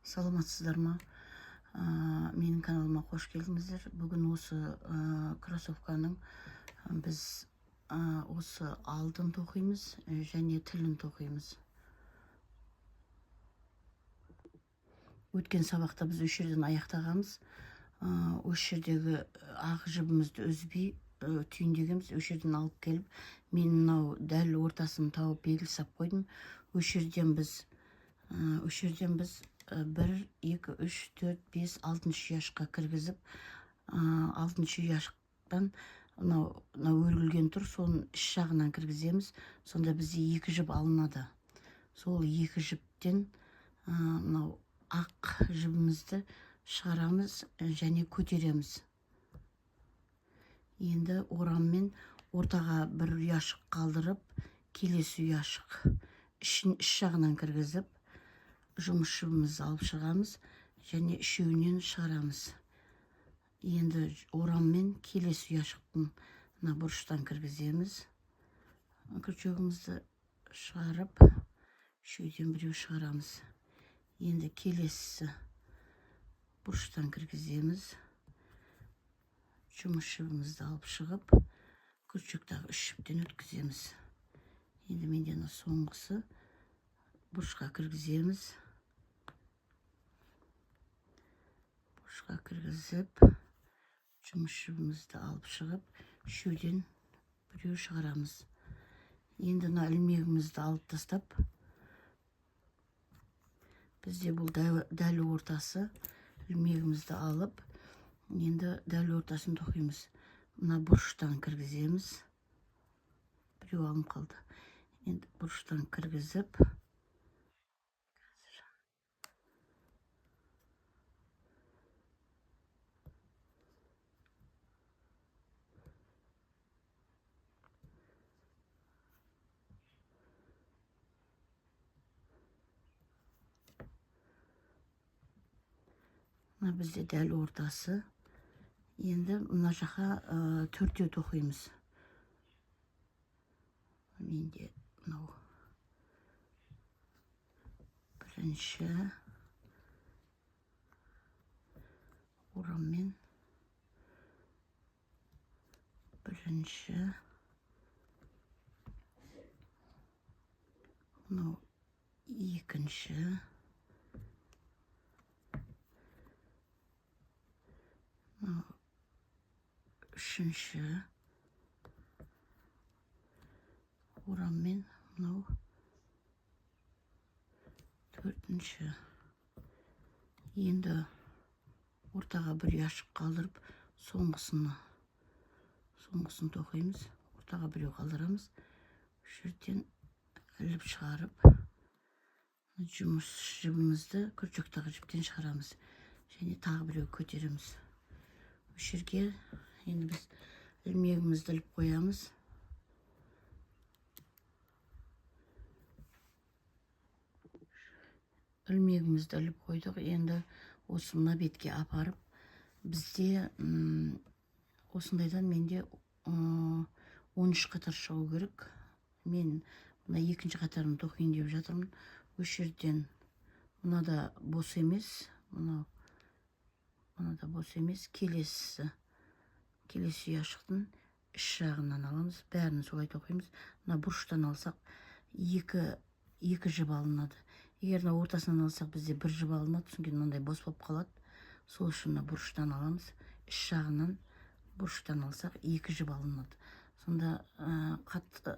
Саламатсыздар ма? Менің каналыма қош келдіңіздер. Бүгін осы кроссовканың біз осы алдын тоқимыз және тілін тоқимыз. Өткен сабақта біз осы жерден аяқтағанбыз. Осы жердегі ақ жібімізді үзбей түйіндегенбіз. Осы жерден алып келіп, мен мынау дәл ортасын тауып белгі сап қойдым. Осы жерден біз 1, 2, 3, 4, 5, 6 ұяшыққа кіргізіп, 6 ұяшықтан мынау өрілген тұр, соның іш жағынан кіргіземіз. Сонда бізде 2 жіп алынады. Сол 2 жіптен мынау ақ жібімізді шығарамыз және көтереміз. Енді ораммен ортаға бір ұяшық қалдырып, келесі ұяшық іш жағынан кіргізіп, жұмыс жібімізді алып шығамыз және үшеуінен шығарамыз. Енді ораммен келесі ұяшықтың мына бұрыштан кіргіземіз. Крючогымызды шығарып, үшеуден біреу шығарамыз. Енді келесісі бұрыштан кіргіземіз. Жұмыс жібімізді алып шығып, крючоктағы үш жіптен өткіземіз. Енді менде мына соңғысы бұрышқа кіргіземіз. Бұрышқа кіргізіп, жұмыс жібімізді алып шығып, үшеуден біреу шығарамыз. Енді мына ілмегімізді алып тастап, бізде бұл дәл ортасы, ілмегімізді алып, енді дәл ортасын тоқимыз. Мына бұрыштан кіргіземіз. Біреу алынып қалды. Енді бұрыштан кіргізіп, мына бізде дәл ортасы. Енді мына жаққа төртеу тоқимыз. Менде мынау бірінші ораммен бірінші, мынау екінші, мынау үшінші ораммен мынау төртінші. Енді ортаға бір ұяшық қалдырып, соңғысын тоқимыз. Ортаға біреу қалдырамыз. Үш жерден іліп шығарып, жұмыс жібімізді крючоктағы жіптен шығарамыз және тағы біреу көтереміз. Осы жерге енді біз ілмегімізді іліп қоямыз. Ілмегімізді іліп қойдық. Енді осы мына бетке апарып, бізде осындайдан менде 13 қатар шығу керек. Мен мына екінші қатарын тоқиын деп жатырмын. Осы жерден мына да бос емес, мынау мына да бос емес. Келесі ұяшықтың іш жағынан аламыз. Бәрін солай тоқимыз. Мына бұрыштан алсақ, екі жіп алынады. Егер мына ортасынан алсақ, бізде бір жіп алынады, содан кейін мынандай бос болып қалады. Сол үшін мына бұрыштан аламыз. Іш жағынан бұрыштан алсақ, екі жіп алынады. Сонда қатты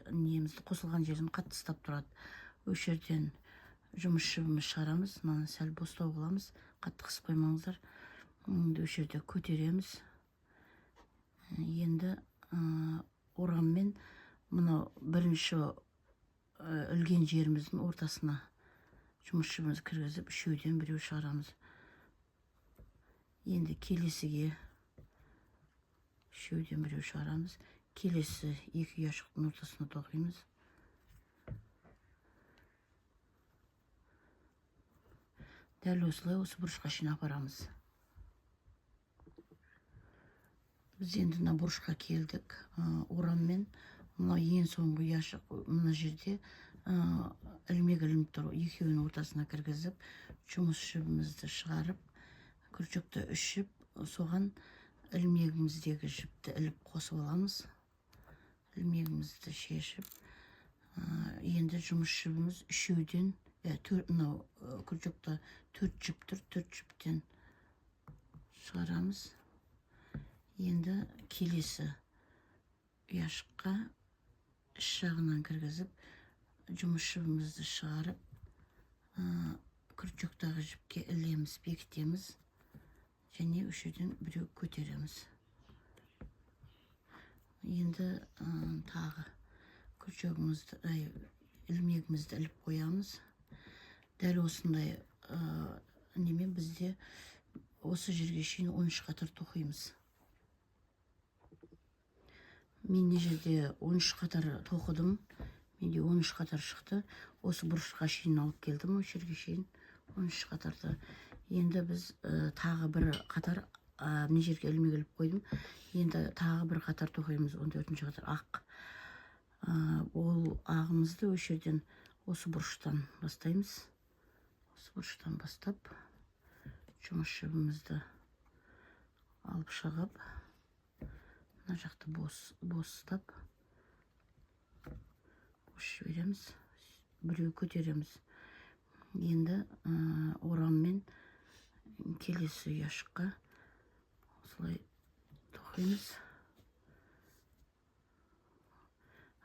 немізді қосылған жерін қатты ұстап тұрады. Осы жерден жұмыс жібімізді шығарамыз. Мынаны сәл бостау қыламыз. Қатты қысып қоймаңыздар. Енді осы жерде көтереміз. Енді ораммен мынау бірінші ілген жеріміздің ортасына жұмыс жібімізді кіргізіп, үшеуден біреу шығарамыз. Енді келесіге үшеуден біреу шығарамыз. Келесі екі ұяшықтың ортасына тоқимыз. Дәл осылай осы бұрышқа шейін апарамыз. Біз енді мына бұрышқа келдік. Ораммен мынау ең соңғы ұяшық мына жерде Ілмек ілініп тұр, екеуінің ортасына кіргізіп, жұмыс жібімізді шығарып, крючокты үш жіп, соған ілмегіміздегі жіпті іліп қосып аламыз. Ілмегімізді шешіп, енді жұмыс жібіміз үшеуден, төрт, мынау крючокта төрт жіп тұр, төрт жіптен шығарамыз. Енді келесі ұяшыққа іш жағынан кіргізіп, жұмыс жібімізді шығарып, крючоктағы жіпке ілеміз, бекітеміз және осы жерден біреу көтереміз. Енді тағы крючогымызды, ілмегімізді іліп қоямыз. Дәл осындай немен бізде осы жерге шейін 13 қатар тоқимыз. Мен мына жерде 13 қатар тоқыдым. Менде 13 қатар шықты. Осы бұрышқа шейін алып келдім, осы жерге шейін 13 қатарды. Енді біз тағы бір қатар, мына жерге ілмек іліп қойдым. Енді тағы бір қатар тоқимыз, 14-ші қатар ақ. Ол ағымызды осы жерден, осы бұрыштан бастаймыз. Осы бұрыштан бастап, жұмыс жібімізді алып шығып, мына жақты бос ұстап, бос жібереміз, біреу көтереміз. Енді ораммен келесі ұяшыққа осылай тоқимыз.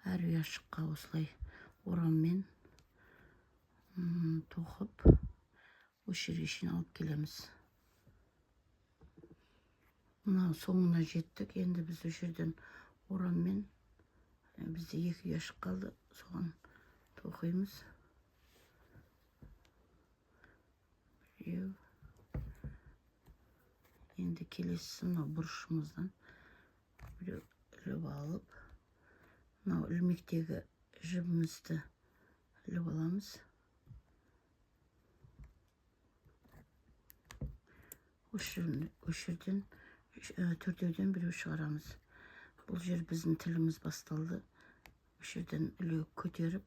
Әр ұяшыққа осылай ораммен тоқып, осы жерге шейін алып келеміз. Мына соңына жеттік. Енді біз осы жерден ораммен, бізде екі ұяшық қалды, соған тоқимыз. Біреу. Енді келесісі мынау бұрышымыздан біреу іліп алып, мынау ілмектегі жібімізді іліп аламыз. Осы жерден төртеуден біреу шығарамыз. Бұл жер біздің тіліміз басталды. Осы жерден іле көтеріп,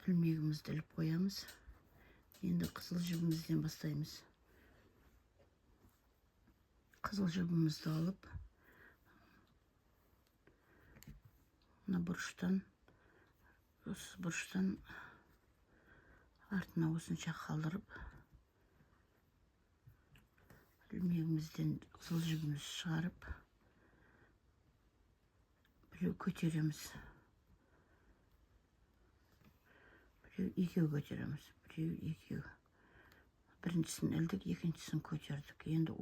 ілмегімізді іліп қоямыз. Енді қызыл жібімізден бастаймыз. Қызыл жібімізді алып, мына бұрыштан, осы бұрыштан артына осынша қалдырып, ілмегімізден қызыл жібімізді шығарып, біреу көтереміз. Біреу, екеу көтереміз. Біреу, екеу. Біріншісін ілдік, екіншісін көтердік. Енді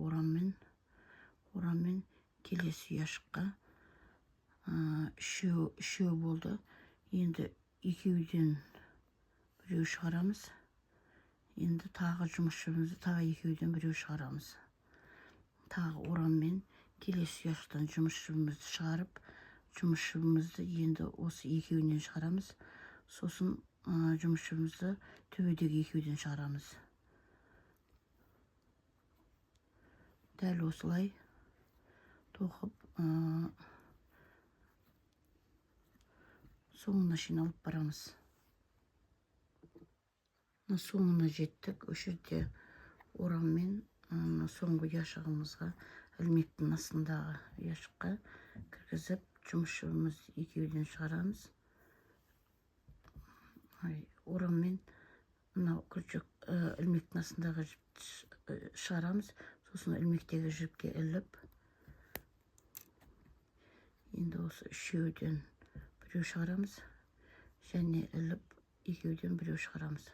ораммен келесі ұяшыққа, үшеу болды. Енді екеуден біреу шығарамыз. Енді тағы жұмыс жібімізді тағы екеуден біреу шығарамыз. Тағы ораммен келесі ұяшықтан жұмыс жібімізді шығарып, жұмыс жібімізді енді осы екеуінен шығарамыз. Сосын жұмыс жібімізді төбедегі екеуден шығарамыз. Дәл осылай тоқып, соңына шейін алып барамыз. Мына соңына жеттік. Осы жерде ораммен, мына соңғы ұяшығымызға, ілмектің астындағы ұяшыққа кіргізіп, жұмыс жібімізді екеуден шығарамыз. Ораммен мынау крючок, ілмектің астындағы жіпті шығарамыз. Сосын ілмектегі жіпке іліп, енді осы үшеуден біреу шығарамыз және іліп екеуден біреу шығарамыз.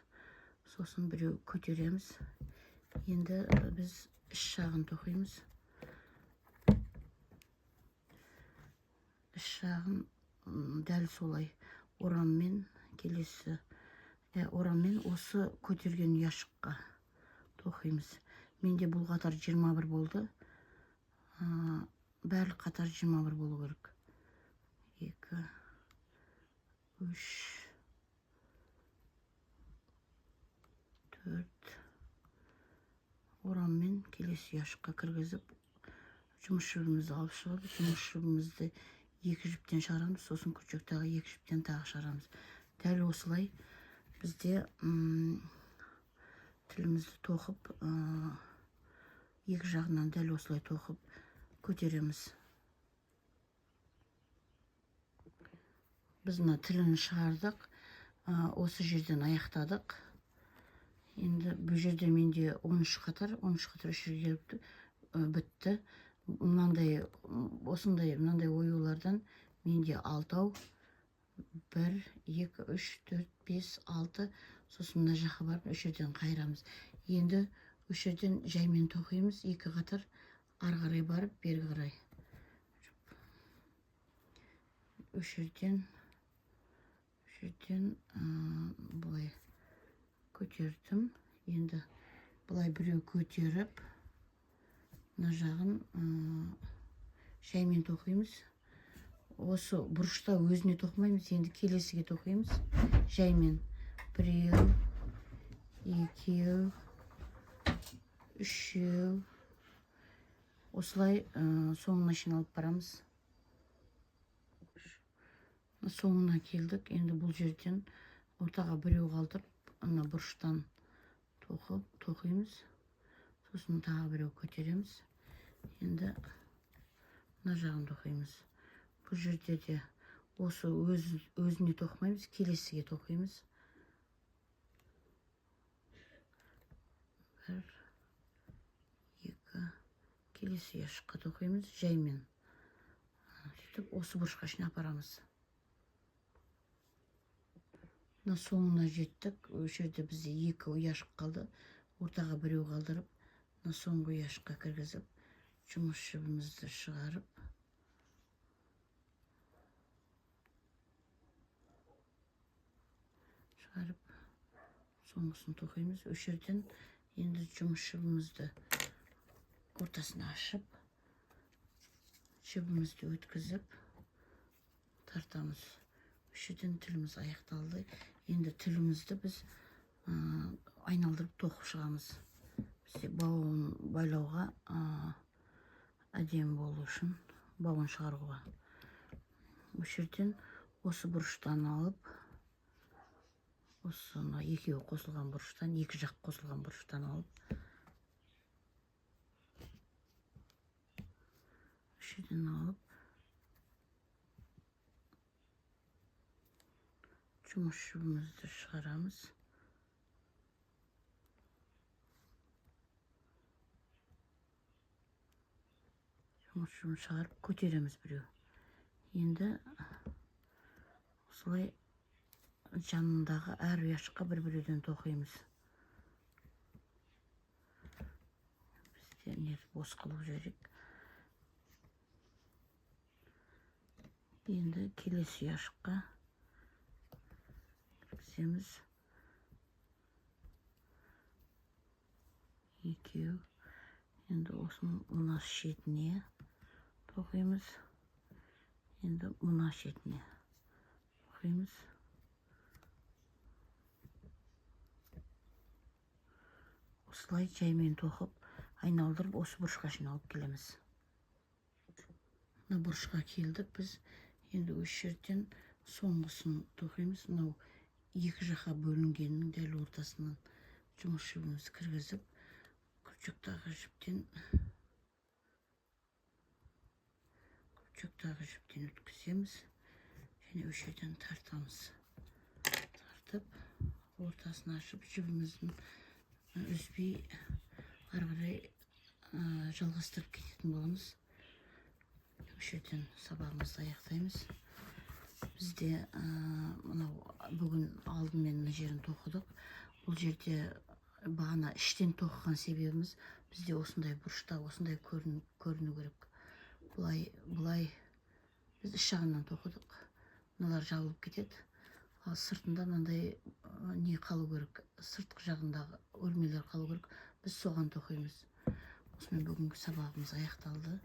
Сосын біреу көтереміз. Енді біз іш жағын тоқимыз. Іш жағын, дәл солай ораммен келесі, ораммен осы көтерген ұяшыққа тоқимыз. Менде бұл қатар 21 болды. Барлық қатар 21 болу керек. 2, 3, 4. Ораммен келесі ұяшыққа кіргізіп, жұмыс жібімізді алып шығып, жұмыс жібімізді Екі жіптен шығарамыз, сосын крючоктағы екі жіптен тағы шығарамыз. Дәл осылай бізде тілімізді тоқып, екі жағынан дәл осылай тоқып көтереміз. Біз мына тілін шығардық, осы жерден аяқтадық. Енді бұл жерде менде 13 қатар, 13 қатар үш жерге келіп бітті. Мынандай, осындай, мынандай оюлардан менде алтау. 1, 2, 3, 4, 5, 6. Сосын мына жаққа барып үш жерден қайырамыз. Енді үш жерден жаймен тоқимыз, екі қатар ары қарай барып бері қарай. Үш жерден, үш жерден, былай көтердім. Енді былай біреу көтеріп, мына жағын жаймен тоқимыз. Осы бұрышта өзіне тоқымаймыз, енді келесіге тоқимыз. Жаймен біреу, екеу, үшеу. Осылай соңына шейін алып барамыз. Соңына келдік. Енді бұл жерден ортаға біреу қалдырып, ана бұрыштан тоқимыз. Сосын тағы біреу көтереміз. Енді мына жағын тоқимыз. Бұл жерде де осы өзіне тоқымаймыз, келесіге тоқимыз. 1, 2, келесі ұяшыққа тоқимыз жаймен. Сөйтіп осы бұрышқа шейін апарамыз. Мына соңына жеттік. Осы жерде бізде екі ұяшық қалды. Ортаға біреу қалдырып, мына соңғы ұяшыққа кіргізіп, жұмыс жібімізді шығарып, соңғысын тоқимыз. Осы жерден енді жұмыс жібімізді ортасына ашып, жібімізді өткізіп тартамыз. Осы жерден тіліміз аяқталды. Енді тілімізді біз айналдырып тоқып шығамыз. Бізде бауын байлауға, әдемі болу үшін бауын шығаруға. Осы жерден осы бұрыштан алып, осы мына екеуі қосылған бұрыштан, екі жақ қосылған бұрыштан алып, осы жерден алып, жұмыс жібімізді шығарамыз. Жұмыс жібін шығарып көтереміз біреу. Енді осылай жанындағы әр ұяшыққа бір-біреуден тоқимыз. Бізде не бос қылып жіберейік. Енді келесі ұяшыққа кіргіземіз. Екеу. Енді осының мына шетіне тоқимыз. Енді мына шетіне тоқимыз. Осылай жаймен тоқып, айналдырып осы бұрышқа шейін алып келеміз. Мына бұрышқа келдік біз. Енді осы жерден соңғысын тоқимыз. Мынау екі жаққа бөлінгеннің дәл ортасынан жұмыс жібімізді кіргізіп, крючоктағы жіптен өткіземіз және осы жерден тартамыз. Тартып, ортасын ашып, жібіміздің үзбей ары қарай жалғастырып кететін боламыз. Осы жерден сабағымызды аяқтаймыз. Бізде мынау бүгін алдымен мына жерін тоқыдық. Бұл жерде бағана іштен тоқыған себебіміз бізде осындай бұрышта осындай көріну керек. Былай біз іш жағынан тоқыдық. Мыналар жабылып кетеді. Ал сыртында мынандай не қалу керек, сыртқы жағындағы өрмелер қалу керек. Біз соған тоқимыз. Осымен бүгінгі сабағымыз аяқталды.